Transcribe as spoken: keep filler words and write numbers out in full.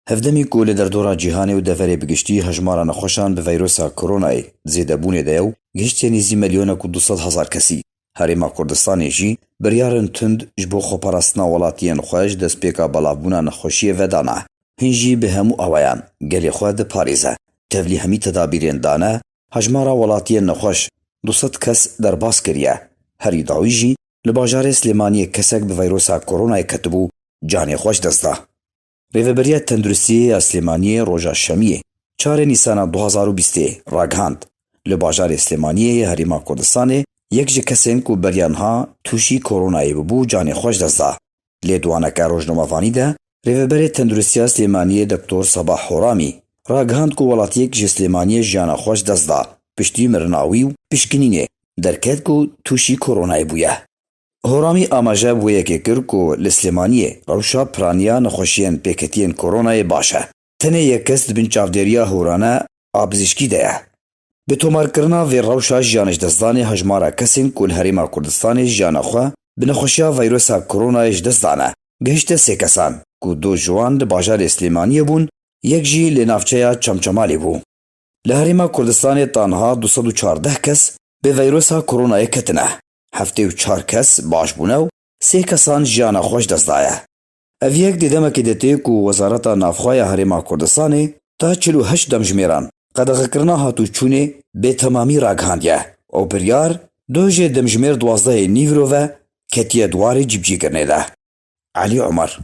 Hevdemî ku li derdora cîhanê û deverê bi giştî hejmara nexweşan bi veyrosa koronayê di zêdebûnê de ye û gihiştiye nêzî milyonek û du sed hezar kesî. Herêma Kurdistanê jî biryarên tund ji bo xweparastina welatiyên xwe ji destpêka belavbûna nexweşiyê vedana. Hin jî bi hemû awayan gelê xwe diparêze. Tevlî hemî tedabîrên dane, hejmara welatiyên nexweş du sed kes derbas kiriye. Herî dawî jî li bajarê Silêmaniyê kesek bi veyrosa koronayê ketibû, canê xwe ji dest da. Rêveberiya Tenduristiyê ya Silêmaniyê roja Şemiyê, çarê Nîsana du hazar û bîstê, ragihand, li bajarê Silêmaniyê yê Herêma Kurdistanê yek ji kesên ku beriya niha tûşî koronayê bûbû, canê xwe ji dest da. Lê di waneke rojnamevanî de Rêveberê Tenduristiya Silêmaniyê Doktor Sabah Horamî ragihand ku welatiyek ji Silêmaniyê jiyana xwe ji dest da, piştî mirina wî û pişkinînê derket ku tûşî koronayê bûye. Horamî amaje bi wê yekê kir ku li Silêmaniyê rewşa piraniya nexweşiyên pêketiyên koronayê baş e. Tenê yek kes di bin çavdêriya hûrane a pizîşkî de ye. Bi tomarkirina vê rewşa jiyana ji destdanê hejmara kesên ku li Herêma Kurdistanê jiyana xwe bi nexweşiya veyrosa koronayê ji dest dane, gihişte sê kesan ku du ji wan li bajarê Silêmaniyê bûn, yek jî li navçeya Çemçemalê bû. Li Herêma Kurdistanê ta niha du sed û çardeh kes bi veyrosa koronayê ketine. Heftê û çar kes baş bûne û sê kesan jiyana xwe ji dest daye. Ev yek di demekê de tê ku Wezareta Navxwe ya Herêma Kurdistanê ta çil û heşt demjimêran qedexekirina hatûçûnê bê temamî ragihandiye û biryar duh jê demjimêr duwazdehê nîvro ve ketiye di warê cîbicîkirinê de. Elî Omer.